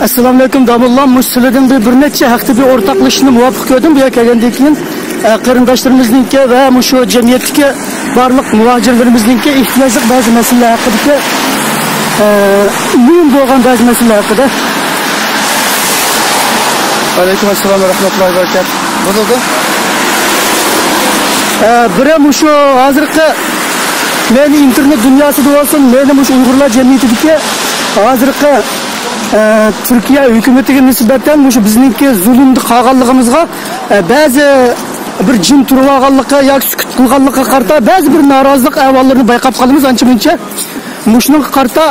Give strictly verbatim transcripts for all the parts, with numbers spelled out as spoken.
ئەسسالامۇئەلەيكۇم، داموللام. مۇشۇ سىلىدىن بىر، بىر نەچچە ھەقتە بىر ئورتاقلىشىشنى مۇۋاپىق كۆردۈم. بۇ يەرگە كەلگەندىن كېيىن، ئە، قېرىنداشلىرىمىزنىڭكى ۋە مۇشۇ جەمئىيەتتىكى بارلىق مۇھاجىرلىرىمىزنىڭكى ئېھتىياجلىق بەزى مەسىلىلەر ھەققىدىكى، ئە، مۇھىم بولغان بەزى مەسىلىلەر ھەققىدە. ۋەئەلەيكۇم ئەسسالام ۋە رەھمەتۇللاھى ۋە بەرىكاتۇھ. بولىدۇ. ئە، بىرى مۇشۇ ھازىرقى مەيلى ئىنتېرنېت دۇنياسىدا بولسۇن، مەيلى مۇشۇ ئۇيغۇرلار جەمئىيىتىدىكى ھازىرقى، ئە، تۈركىيە ھۆكۈمىتىگە نىسبەتەن مۇشۇ بىزنىڭكى زۇلۇمدا قالغانلىقىمىزغا، ئە، بەزى بىر جىم تۇرۇۋالغانلىقى ياكى سۈكۈت قىلغانلىقىغا قارىتا بەزى بىر نارازىلىق ئەھۋاللىرىنى بايقاپ قالىمىز ئانچە مۇنچە. مۇشۇنىڭغا قارىتا،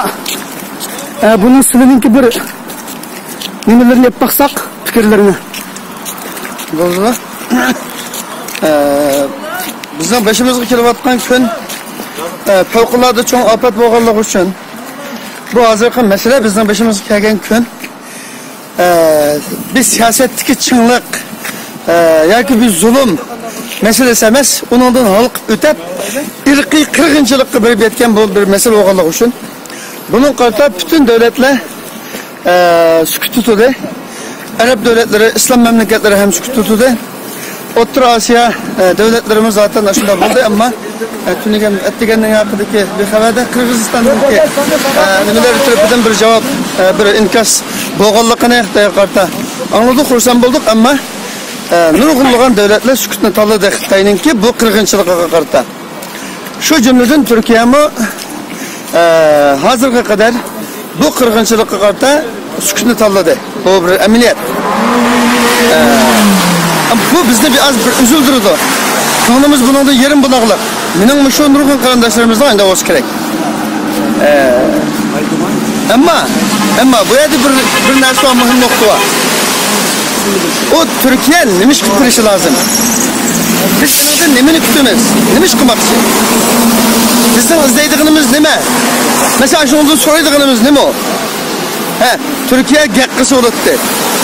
ئە، بۇنىڭ سىلىنىڭكى بىر نېمىلىرىنى ئېلىپ باقساق، پىكىرلىرىنى. بولدىلا. ئە، بىزنىڭ بېشىمىزغا كېلىۋاتقان كۈن، ئە، پەۋقۇلئاددە چوڭ ئاپەت بولغانلىقى ئۈچۈن، بۇ ھازىرقى مەسىلە بىزنىڭ بېشىمىزغا كەلگەن كۈن، ئە، بىز سىياسەتتىكى چىڭلىق، ئە، ياكى بىر زۇلۇم مەسىلىسى ئەمەس، ئۇنىڭدىن ھالقىپ ئۆتۈپ، ئىرقىي قىرغىنچىلىققا بېرىپ يەتكەن بۇ بىر مەسىلە بولغانلىقى ئۈچۈن، بۇنىڭغا قارىتا پۈتۈن دۆلەتلەر، ئە، سۈكۈت تۇتۇلدى. ئەرەب دۆلەتلىرى، ئىسلام مەملىكەتلىرى ھەم سۈكۈت تۇتۇلدى. ئوتتۇرا ئاسىيا، ئە، دۆلەتلىرىمۇ زاتەن ئاشۇنداق بولدى، ئەمما، ئە، تۈنۈگۈن ئەتىگەننىڭ ھەققىدىكى بىر خەۋەردە قىرغىزىستاننىڭكى، ئە، نېمىلەر تەرىپىدىن بىر جاۋاب، ئە، بىر ئىنكاس بولغانلىقىنى خىتايغا قارىتا ئاڭلىدۇق، خۇرسەن بولدۇق، ئەمما، ئە، نۇرغۇنلىغان دۆلەتلەر سۈكۈتنى تاللىدى خىتاينىڭكى بۇ قىرغىنچىلىقىغا قارىتا. شۇ جۈملىدىن تۈركىيەمۇ، ئە، ھازىرغا قەدەر بۇ قىرغىنچىلىققا قارىتا سۈكۈتنى تاللىدى. بۇ بىر ئەمەلىيەت. ئە، بۇ بىزنى بىر ئاز بىر ئۈزۈلدۈرىدۇ. كۆڭلىمىز بۇنىڭدىن يېرىم بولاقلىق. مېنىڭ مۇشۇ نۇرغۇن قېرىنداشلىرىمىزنىڭ ئاينىدا بولسا كېرەك. ئە، ئەمما، ئەمما بۇ يەردە بىر، بىر نەرسە بار، مۇھىم نۇقتا بار. ئۇ تۈركىيە نېمە ئىش قىلىپ بېرىشى لازىم؟ بىز ئۇنىڭدىن نېمىنى كۈتىمىز؟ نېمە ئىش قىلماقچى؟ بىزنىڭ ئىزدەيدىغىنىمىز نېمە؟ مەسىلەن، شۇنىڭدىن سورايدىغىنىمىز نېمە ئۇ؟ ھە، تۈركىيە گەپ قىلسا بولاتتى.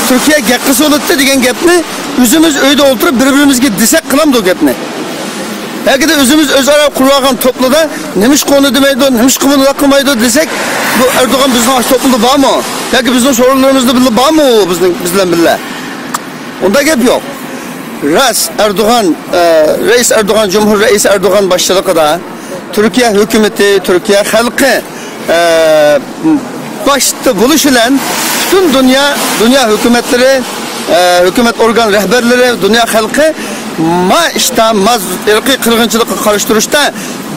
تۈركىيە گەپ قىلسا بولاتتى دېگەن گەپنى ئۆزىمىز ئۆيدە ئولتۇرۇپ بىر-بىرىمىزگە دېسەك قىلامدۇ گەپنى؟ ياكىدا ئۆزىمىز ئۆزئارا قۇرۇۋالغان توپلىدا نېمىشقا ئۇنى دېمەيدۇ، نېمىشقا بۇنى قىلمايدۇ دېسەك، بۇ ئەردوغان بىزنىڭ ئاشۇ توپلىدا بارمۇ؟ ياكى بىزنىڭ سورۇنلىرىمىزدا بىللە بارمۇ بىزنىڭ، بىز بىلەن بىللە؟ ئۇنداق گەپ يوق. راست، ئەردوغان، ئە، رەئىس ئەردوغان، جۇمھۇر رەئىسى ئەردوغان باشچىلىقىدا تۈركىيە ھۆكۈمىتى، تۈركىيە خەلقى، ئە، باشتا بولۇش بىلەن پۈتۈن دۇنيا، دۇنيا ھۆكۈمەتلىرى، ئە، ھۆكۈمەت ئورگان رەھبەرلىرى، دۇنيا خەلقى ما ئىشتا، ما ئىرقىي قىرغىنچىلىققا قارشى تۇرۇشتا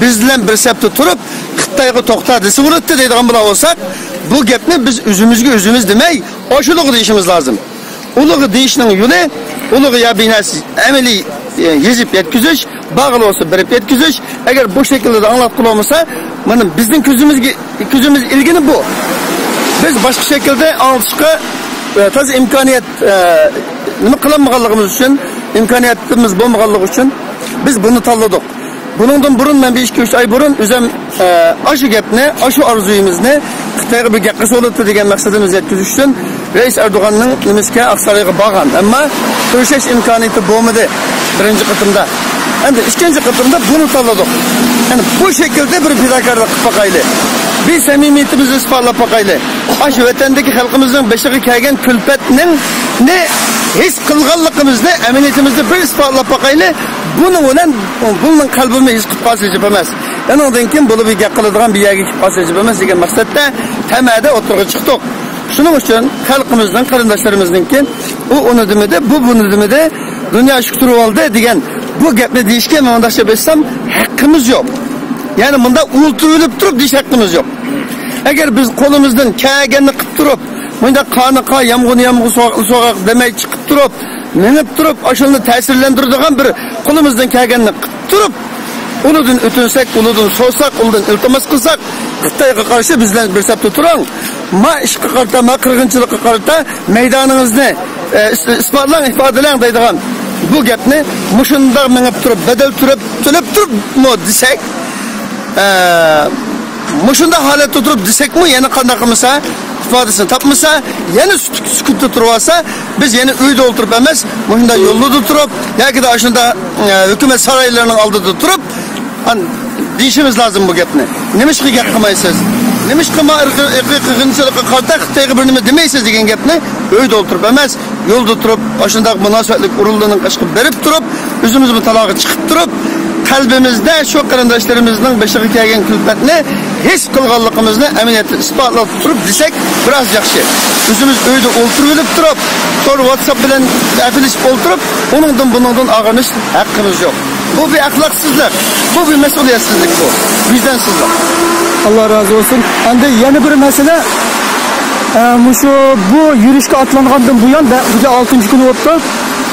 بىز بىلەن بىر سەپتە تۇرۇپ، خىتايغا توختا دېسە بولاتتى دەيدىغان بولا بولساق، بۇ گەپنى بىز ئۆزىمىزگە ئۆزىمىز دېمەي، ئاشۇلىغا دېيىشىمىز لازىم. ئۇلىغا دېيىشنىڭ يولى، ئۇلىغا يا بىنەسى ئەمەلىي، ئە، يېزىپ يەتكۈزۈش، بارغىلى بولسا بېرىپ يەتكۈزۈش. ئەگەر بۇ شەكىلدە ئاڭلاتقىلى بولمىسا، مانا بىزنىڭ كۆزىمىزگە، كۆزىمىز ئىلگىنى بۇ. بىز باشقا شەكىلدە ئاڭلىتىشقا، ئە، تازا ئىمكانىيەت، ئە، نېمە قىلالمىغانلىقىمىز ئۈچۈن، ئىمكانىيىتىمىز بولمىغانلىقى ئۈچۈن بىز بۇنى تاللىدۇق. بۇنىڭدىن بۇرۇن مەن بىر ئىككى، ئۈچ ئاي بۇرۇن ئۆزۈم، ئە، ئاشۇ گەپنى، ئاشۇ ئارزۇيىمىزنى خىتايغا بىر گەپ قىلسا بولاتتى دېگەن مەقسىتىمىزنى يەتكۈزۈش ئۈچۈن رەئىس ئەردوغاننىڭ نېمىسىگە، ئاقسارايغا بارغان. ئەمما كۆرۈشۈش ئىمكانىيىتى بولمىدى بىرىنچى قېتىمدا. ئەمدى ئىككىنچى قېتىمدا بۇنى تاللىدۇق. يەنى بۇ شەكىلدە بىر پىداكارلىق قىلىپ باقايلى. بىز سەمىمىيىتىمىزنى ئىسپاتلاپ باقايلى. ئاشۇ ۋەتەندىكى خەلقىمىزنىڭ بېشىغا كەلگەن كۈلپەتنىڭ، نى ھېس قىلغانلىقىمىزنى ئەمەلىيىتىمىزدە بىر ئىسپاتلاپ باقايلى. بۇنىڭ بىلەن بۇنىڭ قەلبىمۇ ھېس قىلىپ قالسا ئەجەب ئەمەس. ئۇنىڭدىن كېيىن بۇلار بىر گەپ قىلىدىغان بىر يەرگە كېلىپ قالسا ئەجەب ئەمەس دېگەن مەقسەتتە تەمەدە ئوتتۇرىغا چىقتۇق. شۇنىڭ ئۈچۈن خەلقىمىزنىڭ، قېرىنداشلىرىمىزنىڭكى ئۇ ئۇنى دېمىدى، بۇ بۇنى دېمىدى، دۇنيا شۈكرى بولدى دېگەن بۇ گەپنى دېيىشكە مۇنداقچە ئېيتسام ھەققىمىز يوق. يەنى مۇنداق ئولتۇرۇۋېلىپ تۇرۇپ دېيىش ھەققىمىز يوق. ئەگەر بىز قولىمىزدىن كەلگەننى قىلىپ تۇرۇپ، مۇنداق قانىقا يامغۇرنى يامغۇر سوغۇق دەمەي چىقىپ تۇرۇپ، مېڭىپ تۇرۇپ، ئاشۇنى تەسىرلەندۈرىدىغان بىر قولىمىزدىن كەلگەننى قىلىپ تۇرۇپ، ئۇنىڭدىن ئۆتۈنسەك، ئۇنىڭدىن سورىساق، ئۇنىڭدىن ئىلتىماس قىلساق، خىتايغا قارشى بىز بىلەن بىر سەپتە تۇرۇڭ. ما ئىشقا قارىتا، ما قىرغىنچىلىققا قارىتا مەيدانىڭىزنى، ئە، ئىس-، ئىسپاتلاڭ، ئىپادىلەڭ دەيدىغان بۇ گەپنى مۇشۇنداق مېڭىپ تۇرۇپ، بەدەل تۆلەپ، تۆلەپ تۇرۇپمۇ دېسەك، ئە، مۇشۇنداق ھالەتتە تۇرۇپ دېسەكمۇ، يەنە قانداق قىلمىسا، ئىپادىسىنى تاپمىسا، يەنە سۈكۈت-، سۈكۈتتە تۇرۇۋالسا، بىز يەنە ئۆيدە ئولتۇرۇپ ئەمەس، مۇشۇنداق يوللىرىدا تۇرۇپ ياكىدا ئاشۇنداق، ئە، ھۆكۈمەت سارايلىرىنىڭ ئالدىدا تۇرۇپ، ئان-، دېيىشىمىز لازىم بۇ گەپنى. نېمىشقا گەپ قىلمايسىز؟ نېمىشقا ما ئىرقىي، ئىرقىي قىرغىنچىلىققا قارىتا خىتايغا بىر نېمە دېمەيسىز دېگەن گەپنى ئۆيدە ئولتۇرۇپ ئەمەس، يولدا تۇرۇپ، ئاشۇنداق مۇناسىۋەتلىك ئورۇنلارنىڭ قېشىغا بېرىپ تۇرۇپ، ئۆزىمىزمۇ تالاغا چىقىپ تۇرۇپ، قەلبىمىزدە شۇ قېرىنداشلىرىمىزنىڭ بېشىغا كەلگەن كۈلپەتنى ھېس قىلغانلىقىمىزنى ئەمەلىيەتتە ئىسپاتلاپ تۇرۇپ دېسەك، بىراز ياخشى. ئۆزىمىز ئۆيدە ئولتۇرۇۋېلىپ تۇرۇپ، تور، ۋاتساپ بىلەن ئەپلىشىپ ئولتۇرۇپ، ئۇنىڭدىن، بۇنىڭدىن ئاغرىنىش ھەققىمىز يوق. بۇ بىر ئەخلاقسىزلىق، بۇ بىر مەسئۇلىيەتسىزلىك، بۇ ۋىجدانسىزلىق. ئاللا رازى بولسۇن. ئەمدى يەنە بىر مەسىلە، ئە، مۇشۇ بۇ يۈرۈشكە ئاتلانغاندىن بۇيان، بە-، بۈگۈن ئالتىنچى كۈنى بوپتۇ.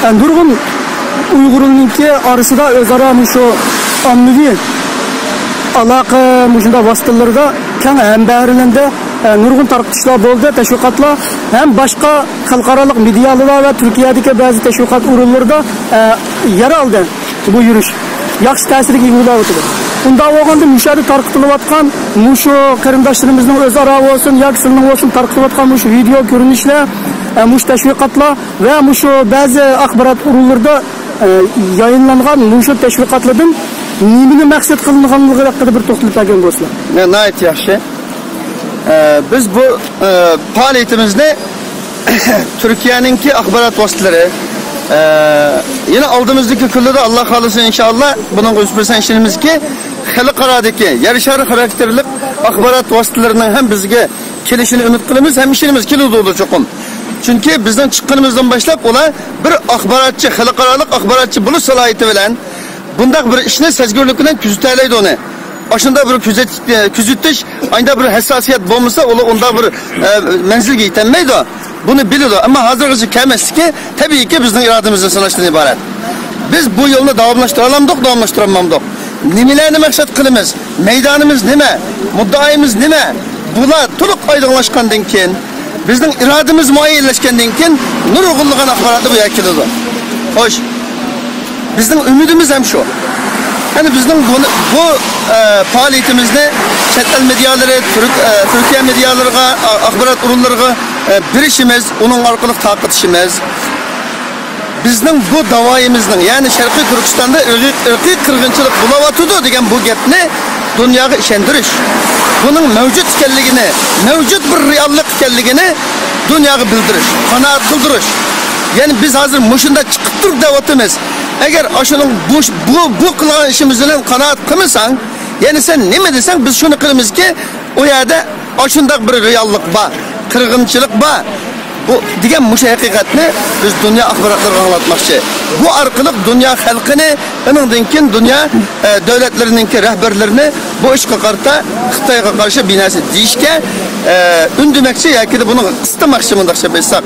ئە، نۇرغۇن ئۇيغۇرنىڭكى ئارىسىدا ئۆزئارا مۇشۇ ئاممىۋى ئالاقە مۇشۇنداق ۋاسىتىلىرىدا كەڭ ھەمبەھىرلەندى. ئە، نۇرغۇن تارقىتىشلار بولدى، تەشۋىقاتلار ھەم باشقا خەلقئارالىق مېدىيالار ۋە تۈركىيەدىكى بەزى تەشۋىقات ئورۇنلىرىدا، ئە، يەر ئالدى بۇ يۈرۈش. ياخشى تەسىرگە ئىگە بولۇۋاتىدۇ. ئۇنداق بولغاندا مۇشۇ يەردە تارقىتىلىۋاتقان مۇشۇ قېرىنداشلىرىمىزنىڭ ئۆزئارا بولسۇن ياكى سىلىنىڭ بولسۇن تارقىتىلىۋاتقان مۇشۇ ۋىدېئو كۆرۈنۈشلەر، ئە، مۇشۇ تەشۋىقاتلار ۋە مۇشۇ بەزى ئاخبارات ئورۇنلىرىدا، ئە، يايىنلانغان مۇشۇ تەشۋىقاتلاردىن نېمىنى مەقسەت قىلىنغانلىقى ھەققىدە بىر توختىلىپ بەرگەن بولسىلا. ناھايىتى ياخشى. ئە، بىز بۇ، ئە، پائالىيىتىمىزنى تۈركىيەنىڭكى ئاخبارات ۋاسىتىلىرى، ئە، يەنە ئالدىمىزدىكى كۈنلەردە، ئاللا خالىسا، ئىنشائاللا، بۇنىڭغا يۈز پىرسەنت ئىشىنىمىزكى، خەلقئارادىكى يەر شارى خاراكتېرلىق ئاخبارات ۋاسىتىلىرىنىڭ ھەم بىزگە كېلىشىنى ئۈمىد قىلىمىز، ھەم ئىشىنىمىز، كېلىدۇ چوقۇم. چۈنكى بىزنىڭ چىققىنىمىزدىن باشلاپ ئۇلار بىر ئاخباراتچى، خەلقئارالىق ئاخباراتچى بولۇش سالاھىيىتى بىلەن بۇنداق بىر ئىشنى سەزگۈرلۈك بىلەن كۆزىتەلەيدۇ ئۇنى. ئاشۇنداق بىر كۆزەت-، كۆزىتىش، ئانداق بىر ھەسساسىيەت بولمىسا، ئۇلار ئۇنداق بىر، ئە، مەنزىلگە يېتەلمەيدۇ. بۇنى بىلىدۇ. ئەمما ھازىرغىچە كەلمەسلىكى، تەبىئىيكى، بىزنىڭ ئىرادىمىزنى سىناشتىن ئىبارەت. بىز بۇ يولنى داۋاملاشتۇرالامدۇق، داۋاملاشتۇرالمامدۇق. نېمىلەرنى مەقسەت قىلىمىز؟ مەيدانىمىز نېمە؟ مۇددىئايىمىز نېمە؟ بۇلار تولۇق ئايدىڭلاشقاندىن كېيىن، بىزنىڭ ئىرادىمىز مۇئەييەنلەشكەندىن كېيىن، نۇرغۇنلىغان ئاخباراتلار بۇ يەرگە كېلىدۇ. خوش، بىزنىڭ ئۈمىدىمىز ھەم شۇ. يەنى بىزنىڭ بۇنى، بۇ، ئە، پائالىيىتىمىزنى چەت ئەل مېدىيالىرى، تۈرك، ئە، تۈركىيە مېدىيالىرىغا، ئا-، ئاخبارات ئورۇنلىرىغا، ئە، بېرىشىمىز، ئۇنىڭ ئارقىلىق تارقىتىشىمىز، بىزنىڭ بۇ داۋايىمىزنىڭ، يەنى شەرقىي تۈركىستاندا ئىرقىي، ئىرقىي قىرغىنچىلىق بولۇۋاتىدۇ دېگەن بۇ گەپنى دۇنياغا ئىشەندۈرۈش، بۇنىڭ مەۋجۇت ئىكەنلىكىنى، مەۋجۇت بىر رېئاللىق ئىكەنلىكىنى دۇنياغا بىلدۈرۈش، قانائەت قىلدۇرۇش. يەنى بىز ھازىر مۇشۇنداق چىقىپ تۇرۇپ دەۋاتىمىز. ئەگەر ئاشۇنىڭ بۇ، بۇ، بۇ قىلغان ئىشىمىز بىلەن قانائەت قىلمىساڭ، يەنى سەن نېمە دېسەڭ، بىز شۇنى قىلىمىزكى، ئۇ يەردە ئاشۇنداق بىر رېئاللىق بار، قىرغىنچىلىق بار. بۇ دېگەن مۇشۇ ھەقىقەتنى بىز دۇنيا ئاخباراتلىرىغا ئاڭلاتماقچى. بۇ ئارقىلىق دۇنيا خەلقىنى، ئۇنىڭدىن كېيىن دۇنيا، ئە، دۆلەتلىرىنىڭكى رەھبەرلىرىنى بۇ ئىشقا قارىتا، خىتايغا قارشى بىر نەرسە دېيىشكە، ئە، ئۈندىمەكچى ياكى بۇنىڭغا قىستىماقچى، مۇنداقچە ئېيتساق.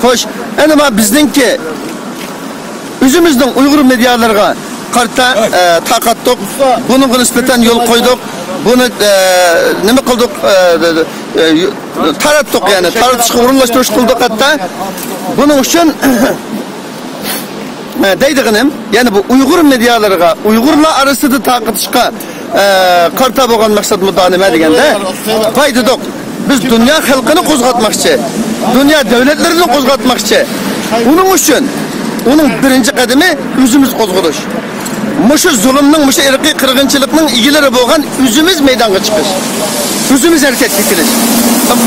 خوش، ئەنە مانا بىزنىڭكى ئۆزىمىزنىڭ ئۇيغۇر مېدىيالىرىغا قارىتا، ئە، تارقاتتۇق. بۇنىڭغا نىسبەتەن يول قويدۇق. بۇنى، ئە، نېمە قىلدۇق؟ ئە، ئە، تاراتتۇق، يەنى تارتىشقا ئورۇنلاشتۇرۇش قىلدۇق ھەتتا. بۇنىڭ ئۈچۈن، ئە، دەيدىغىنىم، يەنى بۇ ئۇيغۇر مېدىيالىرىغا، ئۇيغۇرلار ئارىسىدا تارقىتىشقا، ئە، قارىتا بولغان مەقسەت مۇددىئا نېمە دېگەندە، باي دېدۇق. بىز دۇنيا خەلقىنى قوزغاتماقچى، دۇنيا دۆلەتلىرىنى قوزغاتماقچى. ئۇنىڭ ئۈچۈن ئۇنىڭ بىرىنچى قەدىمى ئۆزىمىز قوزغىلىش. مۇشۇ زۇلۇمنىڭ، مۇشۇ ئىرقىي قىرغىنچىلىقنىڭ ئىگىلىرى بولغان ئۆزىمىز مەيدانغا چىقىش، ئۆزىمىز ھەرىكەتكە كېلىش.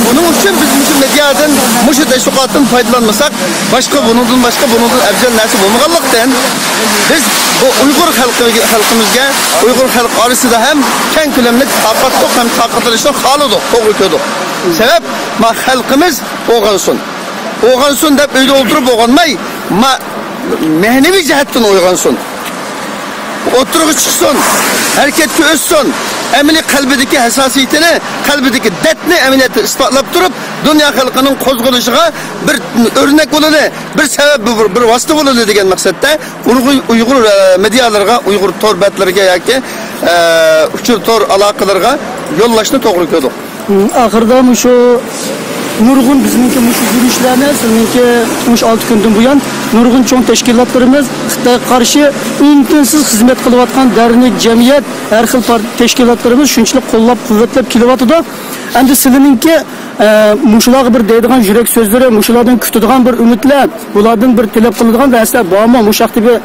بۇنىڭ ئۈچۈن بىز مۇشۇ مېدىيادىن، مۇشۇ تەشۋىقاتتىن پايدىلانمىساق، باشقا، بۇنىڭدىن باشقا، بۇنىڭدىن ئەۋزەل نەرسە بولمىغانلىقتىن، بىز بۇ ئۇيغۇر خەلقىگە، خەلقىمىزگە، ئۇيغۇر خەلقى ئارىسىدا ھەم كەڭ كۆلەملىك تارقاتتۇق ھەم تارقىتىلىشنى خالىدۇق، توغرا كۆردۇق. سەۋەب، ما خەلقىمىز ئويغانسۇن. ئويغانسۇن دەپ ئۆيدە ئولتۇرۇپ ئويغانماي، ما مەنىۋى جەھەتتىن ئويغانسۇن. ئوتتۇرىغا چىقسۇن، ھەرىكەتكە ئۆتسۇن، ئەمەلىي قەلبىدىكى ھەسساسىيىتىنى، قەلبىدىكى دەردنى ئەمەلىيەتتە ئىسپاتلاپ تۇرۇپ، دۇنيا خەلقىنىڭ قوزغىلىشىغا بىر ئۆرنەك بولىدۇ، بىر سەۋەب، بىر، بىر ۋاسىتە بولىدۇ دېگەن مەقسەتتە ئۇيغۇر، ئۇيغۇر، ئە، مېدىيالىرىغا، ئۇيغۇر تور بەتلىرىگە ياكى، ئە، ئۇچۇر تور ئالاقىلىرىغا يوللاشنى توغرا كۆردۇق. ئاخىرىدا مۇشۇ نۇرغۇن بىزنىڭكى مۇشۇ يۈرۈشلەرنى، سىزنىڭكى مۇشۇ ئالتە كۈندىن بۇيان نۇرغۇن چوڭ تەشكىلاتلىرىمىز خىتايغا قارشى ئۈن-تىنسىز خىزمەت قىلىۋاتقان دەرنەك، جەمئىيەت، ھەر خىل پار-، تەشكىلاتلىرىمىز شۇنچىلىك قوللاپ-قۇۋۋەتلەپ كېلىۋاتىدۇ. ئەمدى سىلىنىڭكى، ئە، مۇشۇلارغا بىر دەيدىغان يۈرەك سۆزلىرى، مۇشۇلاردىن كۈتىدىغان بىر ئۈمىدلەر، بۇلاردىن بىر تەلەپ قىلىدىغان نەرسىلەر بارمۇ؟ مۇشۇ ھەقتە بىر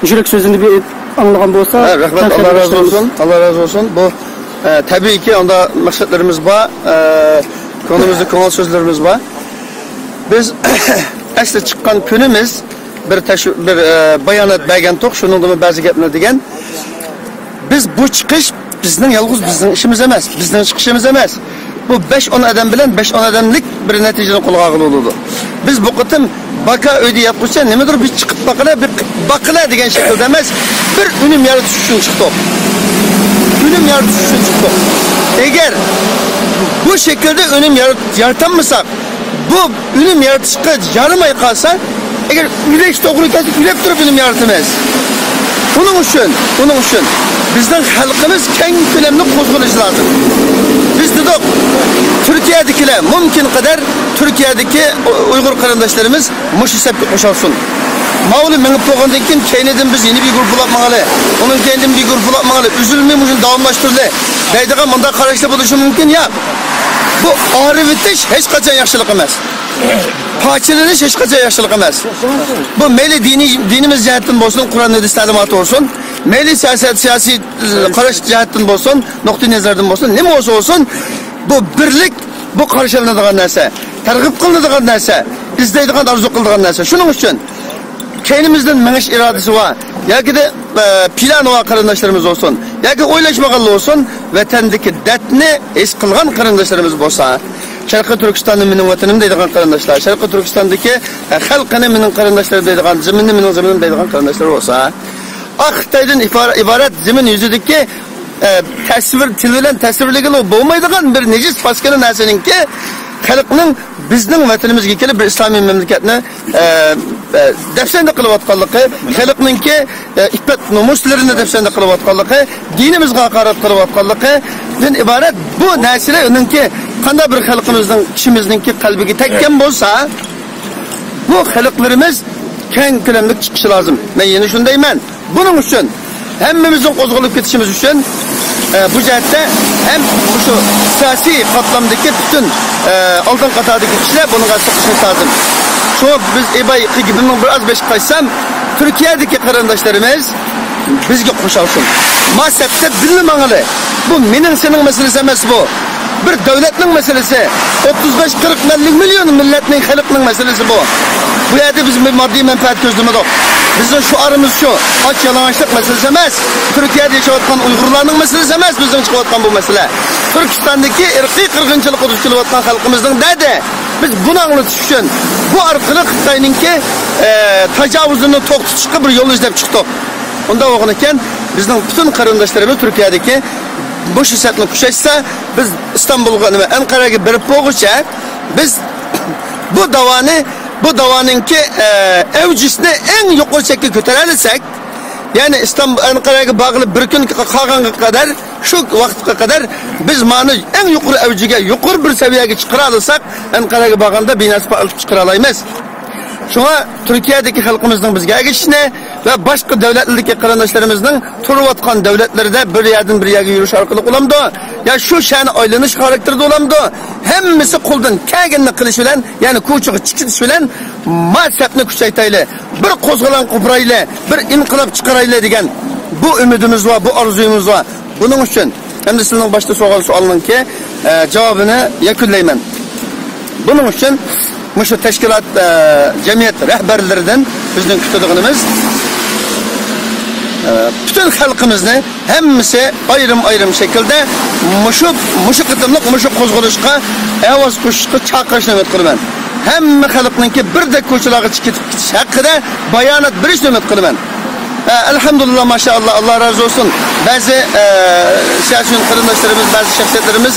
يۈرەك سۆزىنى بىر ئاڭلىغان بولسا. ھە، رەھمەت، ئاللا رازى بولسۇن، ئاللا رازى بولسۇن. بۇ ئە، تەبىئىيكى، ئاندا مەقسەتلىرىمىز بار، ئە، كۆڭلىمىزدە كۆڭۈل سۆزلىرىمىز بار. بىز ئەسلى چىققان كۈنىمىز بىر تەش-، بىر، ئە، بايانات بەرگەنتۇق، شۇنىڭدىمۇ بەزى گەپنى دېگەن. بىز بۇ چىقىش بىزنىڭ، يالغۇز بىزنىڭ ئىشىمىز ئەمەس، بىزنىڭ چىقىشىمىز ئەمەس. بۇ بەش ئون ئادەم بىلەن بەش ئون ئادەملىك بىر نەتىجىنى قولغا ئالغىلى بولىدۇ. بىز بۇ قېتىم باكا ئۆيدە ياتقۇچە نېمىدۇر بىر چىقىپ باقىلى، بىر باقىلى دېگەن شەكىلدە ئەمەس، بىر ئۈنۈم يارىتىش ئۈچۈن چىقتۇق. ئۈنۈم يارىتىش ئۈچۈن چىقتۇق. ئەگەر بۇ شەكىلدە ئۈنۈم يارىت-، يارىتالمىساق، بۇ ئۈنۈم يارىتىشقا يارىماي قالسا، ئەگەر ئۈلەش توغرا كەلسە، ئۈلەپ تۇرۇپ ئۈنۈم يارىتىمىز. ئۇنىڭ ئۈچۈن، ئۇنىڭ ئۈچۈن بىزنىڭ خەلقىمىز كەڭ كۆلەملىك قوزغىلىشى لازىم. بىز دېدۇق، تۈركىيەدىكىلەر مۇمكىن قەدەر تۈركىيەدىكى ئۇ-، ئۇيغۇر قېرىنداشلىرىمىز مۇشۇ سەپكە قوشۇلسۇن. ماۋۇلار مېڭىپ بولغاندىن كېيىن، كەينىدىن بىز يەنە بىر گۇرۇپپىلاپ ماڭايلى، ئۇنىڭ كەينىدىن بىر گۇرۇپپىلاپ ماڭايلى، ئۈزۈلمەي مۇشۇنى داۋاملاشتۇرىلى دەيدىغان مۇنداق قاراشلار بولۇشى مۇمكىن. ياق، بۇ ئايرىۋېتىش ھېچقاچان ياخشىلىق ئەمەس. پارچىلىنىش ھېچقاچان ياخشىلىق ئەمەس. بۇ مەيلى دىنىي، دىنىمىز جەھەتتىن بولسۇن، قۇرئان ھەدىس تەلىماتى بولسۇن، مەيلى سىياسەت، سىياسىي، ئە، قاراش جەھەتتىن بولسۇن، نۇقتىئى نەزەردىن بولسۇن، نېمە بولسا بولسۇن، بۇ بىرلىك، بۇ قارشى ئېلىنىدىغان نەرسە، تەرغىب قىلىنىدىغان نەرسە، ئىزدەيدىغان، ئارزۇ قىلىدىغان نەرسە. شۇنىڭ ئۈچۈن كەينىمىزدىن مېڭىش ئىرادىسى بار ياكى دە، ئە، پىلانى بار قېرىنداشلىرىمىز بولسۇن ياكى ئويلاشمىغانلا بولسۇن، ۋەتەندىكى دەردنى ھېس قىلغان قېرىنداشلىرىمىز بولسا، شەرقىي تۈركىستاننى مېنىڭ ۋەتىنىم دەيدىغان قېرىنداشلار، شەرقىي تۈركىستاندىكى، ئە، خەلقىنى مېنىڭ قېرىنداشلىرىم دەيدىغان، زېمىننى مېنىڭ زېمىنىم دەيدىغان قېرىنداشلار بولسا، ئاق خىتايدىن ئىبارە-، ئىبارەت زېمىن يۈزىدىكى، ئە، تەسۋىر، تىل بىلەن تەسۋىرلىگىلى بولمايدىغان بىر نىجىس پاسكىنا نەرسىنىڭكى خەلقنىڭ، بىزنىڭ ۋەتىنىمىزگە كېلىپ بىر ئىسلامىي مەملىكەتنى، ئە، ئە، دەپسەندە قىلىۋاتقانلىقى، خەلقنىڭكى، ئە، ئىپپەت نومۇسلىرىنى دەپسەندە قىلىۋاتقانلىقى، دىنىمىزغا ھاقارەت قىلىۋاتقانلىقىدىن ئىبارەت بۇ نەرسىلەرنىڭكى قانداق بىر خەلقىمىزنىڭ، كىشىمىزنىڭكى قەلبىگە تەگكەن بولسا، بۇ خەلقلىرىمىز كەڭ كۆلەملىك چىقىشى لازىم. مەن يەنە شۇنى دەيمەن. بۇنىڭ ئۈچۈن ھەممىمىزنىڭ قوزغىلىپ كېتىشىمىز ئۈچۈن، ئە، بۇ جەھەتتە ھەم شۇ سىياسىي قاتلامدىكى پۈتۈن، ئە، ئالدىنقى قاتاردىكى كىشىلەر بۇنىڭغا ئەستە قوشۇلۇشى لازىم. شۇڭا بىز ئېباي گېپىمنىڭ بىر ئاز بېشىغا قايتسام، تۈركىيەدىكى قېرىنداشلىرىمىز بىزگە قوشۇلسۇن. ما سەپتە بىللە ماڭىلى. بۇ مېنىڭ سېنىڭ مەسىلىسى ئەمەس بۇ. بىر دۆلەتنىڭ مەسىلىسى، ئوتتۇز بەش قىرىق مىليون مىللەتنىڭ، خەلقنىڭ مەسىلىسى بۇ. بۇ يەردە بىز بىر ماددىي مەنپەئەت كۆزلىمىدۇق. بىزنىڭ شوئارىمىز شۇ، ئاچ يالىڭاچلىق مەسىلىسى ئەمەس، تۈركىيەدە ياشاۋاتقان ئۇيغۇرلارنىڭ مەسىلىسى ئەمەس بىزنىڭ چىقىۋاتقان بۇ مەسىلە. تۈركىستاندىكى ئىرقىي قىرغىنچىلىققا دۇچ كېلىۋاتقان خەلقىمىزنىڭ دەردى. بىز بۇنى ئاڭلىتىش ئۈچۈن بۇ ئارقىلىق خىتاينىڭكى، ئە، تاجاۋۇزىنى توختىتىشقا بىر يول ئىزدەپ چىقتۇق. ئۇنداق بولغان ئىكەن، بىزنىڭ پۈتۈن قېرىنداشلىرىمىز تۈركىيەدىكى مۇشۇ سەپنى كۈچەيتسە، بىز ئىستانبۇلغا، نېمە، ئەنقەرەگە بېرىپ بولغۇچە، بىز بۇ داۋانى، بۇ داۋانىڭكى، ئە، ئەۋجىسىنى ئەڭ يۇقىرى چەككە كۆتۈرەلىسەك، يەنى ئىستانبۇل، ئەنقەرەگە بارغىلى بىر كۈن قالغانغا قەدەر، شۇ ۋاقىتقا قەدەر بىز مانا ئەڭ يۇقىرى ئەۋجىگە، يۇقىرى بىر سەۋىيەگە چىقىرالىساق، ئەنقەرەگە بارغاندا بىناسى پارتلىتىپ چىقىرالايمىز. شۇڭا تۈركىيەدىكى خەلقىمىزنىڭ بىزگە ئەگىشىشىنى ۋە باشقا دۆلەتلەردىكى قېرىنداشلىرىمىزنىڭ تۇرۇۋاتقان دۆلەتلىرىدە بىر يەردىن بىر يەرگە يۈرۈش ئارقىلىق بولامدۇ؟ يا شۇ شەھەرنى ئايلىنىش خاراكتېرىدە بولامدۇ؟ ھەممىسى قولدىن كەلگىنىنى قىلىش بىلەن، يەنى كوچىغا چىقىش بىلەن ما سەپنى كۈچەيتەيلى. بىر قوزغىلاڭ قوپۇرايلى، بىر ئىنقىلاب چىقىرايلى دېگەن بۇ ئۈمىدىمىز بار، بۇ ئارزۇيىمىز بار. بۇنىڭ ئۈچۈن ئەمدى سىزنىڭ باشتا سورىغان سوئالنىڭكى، ئە، جاۋابىنى يەكۈنلەيمەن. بۇنىڭ ئۈچۈن مۇشۇ تەشكىلات، ئە، جەمئىيەت رەھبەرلىرىدىن بىزنىڭ كۈتىدىغىنىمىز، ئە، پۈتۈن خەلقىمىزنى ھەممىسى ئايرىم-ئايرىم شەكىلدە مۇشۇ، مۇشۇ قېتىملىق مۇشۇ قوزغىلىشقا ئاۋاز قوشۇشقا چاقىرىشنى ئۈمىد قىلىمەن. ھەممە خەلقنىڭكى بىردەك كوچىلارغا چىقىپ كېتىش ھەققىدە بايانات بېرىشنى ئۈمىد قىلىمەن. ئە، ئەلھەمدۇلىللا، ماشائاللا، ئاللا رازى بولسۇن. بەزى، ئە، سىياسىيون قېرىنداشلىرىمىز، بەزى شەخسىيەتلىرىمىز،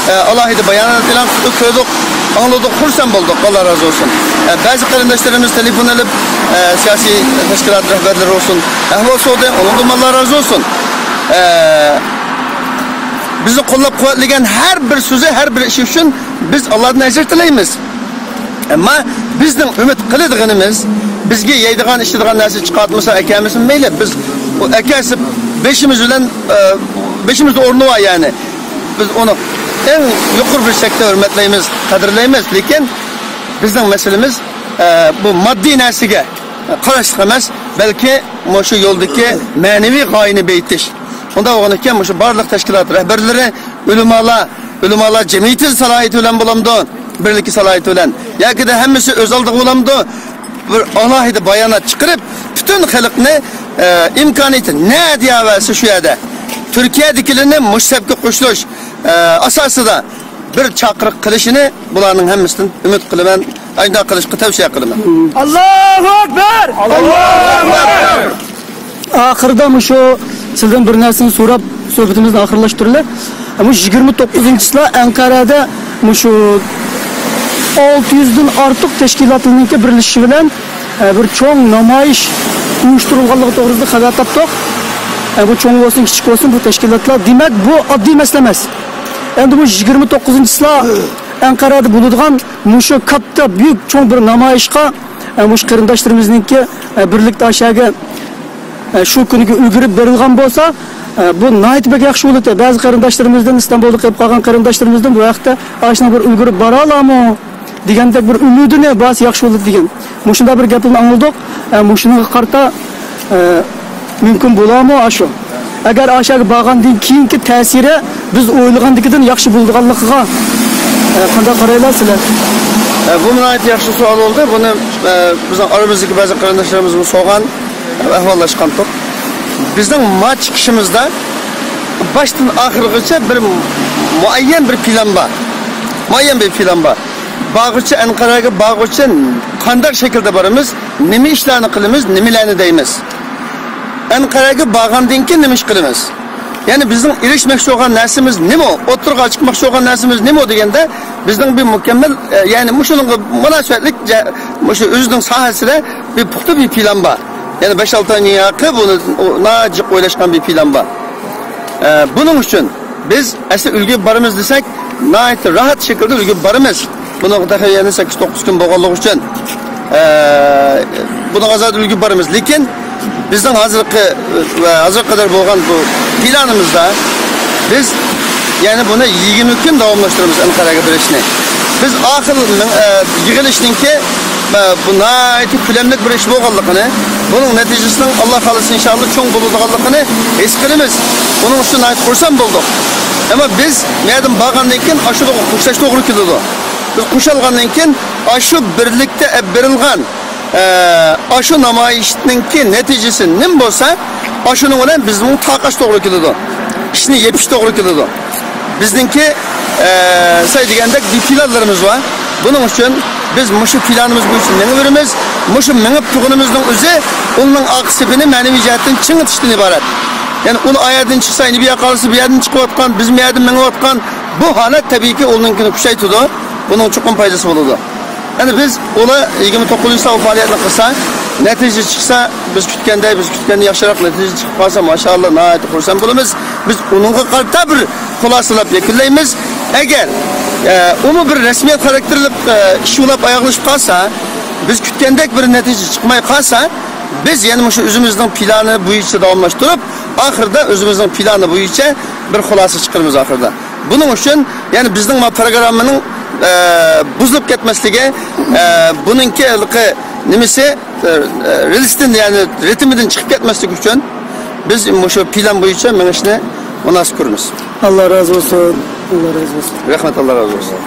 ئە، ئالاھىدە بايانات ئېلان قىلدى، كۆردۇق، ئاڭلىدۇق، خۇرسەن بولدۇق، ئاللا رازى بولسۇن. ئە، بەزى قېرىنداشلىرىمىز تېلېفون ئېلىپ، ئە، سىياسىي تەشكىلات رەھبەرلىرى بولسۇن، ئەھۋال سورىدى، ئۇنىڭدىن ئاللا رازى بولسۇن. ئە، بىزنى قوللاپ قۇۋۋەتلىگەن ھەر بىر سۆزى، ھەر بىر ئىشى ئۈچۈن بىز ئاللادىن ئەجىر تىلەيمىز. ئەمما بىزنىڭ ئۈمىد قىلىدىغىنىمىز، بىزگە يەيدىغان، ئىچىدىغان نەرسە چىقارتمىسا، ئەكەلمىسە مەيلى، بىز ئۇ ئەكەلسە بېشىمىز بىلەن، ئە، بېشىمىزدا ئورنى بار، يەنى. بىز ئۇنى ئەڭ يۇقىرى بىر شەكىلدە ھۆرمەتلەيمىز، قەدىرلەيمىز، لېكىن بىزنىڭ مەسىلىمىز، ئە، بۇ ماددىي نەرسىگە قاراشلىق ئەمەس، بەلكى مۇشۇ يولدىكى مەنىۋى غايىنى بېيىتىش. ئۇنداق بولغان ئىكەن، مۇشۇ بارلىق تەشكىلات رەھبەرلىرى، ئۆلىمالار، ئۆلىمالار جەمئىيىتى سالاھىيىتى ببىلەن بولامدۇ، بىرلىكى سالاھىيىتى بىلەن، ياكىدە ھەممىسى ئۆز ئالدىغا بولامدۇ، بىر ئالاھىدە بايانات چىقىرىپ، پۈتۈن خەلقنى، ئە، ئىمكانىيىتى نەدە يەۋەرسە شۇ يەردە تۈركىيەدىكىلەرنى مۇشۇ سەپكە قوشۇلۇش، ئە، ئاساسىدا بىر چاقىرىق قىلىشىنى بۇلارنىڭ ھەممىسىدىن ئۈمىد قىلىمەن، ئاشۇنداق قىلىشقا تەۋسىيە قىلىمەن. ئاللاھۇ ئەكبەر! ئاللاھۇ ئەكبەر! ئاخىرىدا مۇشۇ سىزدىن بىر نەرسىنى سوراپ سۆھبىتىمىزنى ئاخىرلاشتۇرىلى. مۇشۇ يىگىرمە توققۇزىنچى چىسلا ئەنقەرەدە مۇشۇ ئالتە يۈزدىن ئارتۇق تەشكىلاتلارنىڭكى بىرلىشىشى بىلەن، ئە، بىر چوڭ نامايىش ئۇيۇشتۇرۇلغانلىقى توغرىسىدا خەۋەر تاپتۇق. ئە، بۇ چوڭ بولسۇن، كىچىك بولسۇن، بۇ تەشكىلاتلار، دېمەك، بۇ ئاددىي مەسىلە ئەمەس. ئەمدى بۇ يىگىرمە توققۇزىنچى چىسلا ئەنقەرەدە بولىدىغان مۇشۇ كاتتا، بۈيۈك، چوڭ بىر نامايىشقا، ئە، مۇشۇ قېرىنداشلىرىمىزنىڭكى، ئە، بىرلىكتە ئاشەگە، ئە، شۇ كۈنىگە ئۈلگۈرۈپ بېرىلغان بولسا، ئە، بۇ ناھايىتى بەك ياخشى بولىدۇ. بەزى قېرىنداشلىرىمىزدىن، ئىستانبۇلدا قېلىپ قالغان قېرىنداشلىرىمىزدىن بۇ ھەقتە ئاشۇنداق بىر ئۈلگۈرۈپ بارالامۇ دېگەندەك بىر ئۈمىدىنى بارسا ياخشى بولىدۇ دېگەن. مۇشۇنداق بىر گەپلەرنى ئاڭلىدۇق. ئە، مۇشۇنىڭغا قارىتا، ئە، مۇمكىن بولامۇ ئاشۇ؟ ئەگەر ئاشەگە بارغاندىن كېيىنكى تەسىرى بىز ئويلىغاندىكىدىن ياخشى بولىدىغانلىقىغا، ئە، قانداق قارايلا سىلەر؟ ئە، بۇ ناھايىتى ياخشى سوئال بولدى. بۇنى، ئە، بىزنىڭ ئارىمىزدىكى بەزى قېرىنداشلىرىمىزمۇ سورىغان، ئە، ئەھۋاللاشقانتۇق. بىزنىڭ ما چىقىشىمىزدا باشتىن ئاخىرغىچە بىر مۇئەييەن بىر پىلان بار. مۇئەييەن بىر پىلان بار. بارغۇچە، ئەنقەرەگە بارغۇچە قانداق شەكىلدە بارىمىز، نېمە ئىشلارنى قىلىمىز، نېمىلەرنى دەيمىز؟ ئەنقەرەگە بارغاندىن كېيىن نېمە ئىش قىلىمىز؟ يەنى بىزنىڭ ئېرىشمەكچى بولغان نەرسىمىز نېمە؟ ئوتتۇرىغا چىقماقچى بولغان نەرسىمىز نېمە دېگەندە، بىزنىڭ بىر مۇكەممەل، ئە، يەنى مۇشۇنىڭغا مۇناسىۋەتلىك جە-، مۇشۇ ئۆزىنىڭ ساھەسىدە بىر پۇختا بىر پىلان بار. يەنى بەش-ئالتە ئاينىڭ ياقى بۇنى ئۇ ناھايىتى جىق ئويلاشقان بىر پىلان بار. ئە، بۇنىڭ ئۈچۈن بىز ئەسلى ئۈلگۈرۈپ بارىمىز دېسەك، ناھايىتى راھەت شەكىلدە ئۈلگۈرۈپ بارىمىز. بۇنىڭغا تېخى يەنە سەككىز-توققۇز كۈن بولغانلىقى ئۈچۈن، ئە، بۇنىڭغا زادى ئۈلگۈرۈپ بارىمىز. لېكىن بىزنىڭ ھازىرقى ۋە ھازىرغا قەدەر بولغان بۇ پىلانىمىزدا بىز يەنە بۇنى يىگىرمە كۈن داۋاملاشتۇرىمىز ئەنقەرەگە بېرىشنى. بىز ئاخىر مىڭ-، ئە، يىغىلىشنىڭكى، ئە، بۇ ناھايىتى كۆلەملىك بىر ئىش بولغانلىقىنى، بۇنىڭ نەتىجىسىنىڭ ئاللا خالىسا ئىنشاللا چوڭ بولىدىغانلىقىنى ھېس قىلىمىز. ئۇنىڭ ئۈچۈن ناھايىتى خۇرسەن بولدۇق. ئەمما بىز بۇ يەردىن بارغاندىن كېيىن ئاشۇنىڭغا قوشۇلۇش توغرا كېلىدۇ. بىز قوشۇلغاندىن كېيىن ئاشۇ بىرلىكتە ئېلىپ بېرىلغان، ئە، ئاشۇ نامايىشنىڭكى نەتىجىسى نېمە بولسا، ئاشۇنىڭ بىلەن بىزنىڭ تارقاش توغرا كېلىدۇ. ئىشنى يېپىش توغرا كېلىدۇ. بىزنىڭكى، ئە، سەي دېگەندەك بىر پىلانلىرىمىز بار. بۇنىڭ ئۈچۈن بىز مۇشۇ پىلانىمىز بويىچە مېڭىۋېرىمىز. مۇشۇ مېڭىپ تۇرغىنىمىزنىڭ ئۆزى ئۇنىڭ ئارقا سېپىنى مەنىۋى جەھەتتىن چىڭىتىشتىن ئىبارەت. يەنى ئۇنى ئايەردىن چىقسا، يەنە بۇ ياققا قارىسا، بۇ يەردىن چىقىۋاتقان، بىز بۇ يەردىن مېڭىۋاتقان بۇ ھالەت تەبىئىيكى ئۇنىڭكىنى كۈچەيتىدۇ. بۇنىڭ چوقۇم پايدىسى بولىدۇ. يەنى بىز ئۇلار يىگىرمە توققۇزىنچى ساۋۇ پائالىيەتنى قىلسا، نەتىجە چىقسا، بىز كۈتكەندەك، بىز كۈتكەندىن ياخشىراق نەتىجە چىقىپ قالسا، ماشائاللا، ناھايىتى خۇرسەن بولىمىز. بىز ئۇنىڭغا قارىتا بىر خۇلاسىلاپ يەكۈنلەيمىز. ئەگەر، ئە، ئۇمۇ بىر رەسمىيەت خاراكتېرلىق، ئە، ئىش بولاپ ئاياغلىشىپ قالسا، بىز كۈتكەندەك بىر نەتىجە چىقماي قالسا، بىز يەنە مۇشۇ ئۆزىمىزنىڭ پىلانى بويىچە داۋاملاشتۇرۇپ، ئاخىرىدا ئۆزىمىزنىڭ پىلانى بويىچە بىر خۇلاسە چىقىرىمىز ئاخىرىدا. بۇنىڭ ئۈچۈن، يەنى بىزنىڭ ما پروگراممىنىڭ، ئە، بۇزۇلۇپ كەتمەسلىكى، ئە، بۇنىڭكى ھېلىقى نېمىسى، ئە، ئە، رېلىستىن، يەنى رىتىمىدىن چىقىپ كەتمەسلىكى ئۈچۈن بىز مۇشۇ پىلان بويىچە مېڭىشنى مۇناسىپ كۆرىمىز. ئاللا رازى بولسۇن. ئاللا رازى بولسۇن. رەھمەت، ئاللا رازى بولسۇن.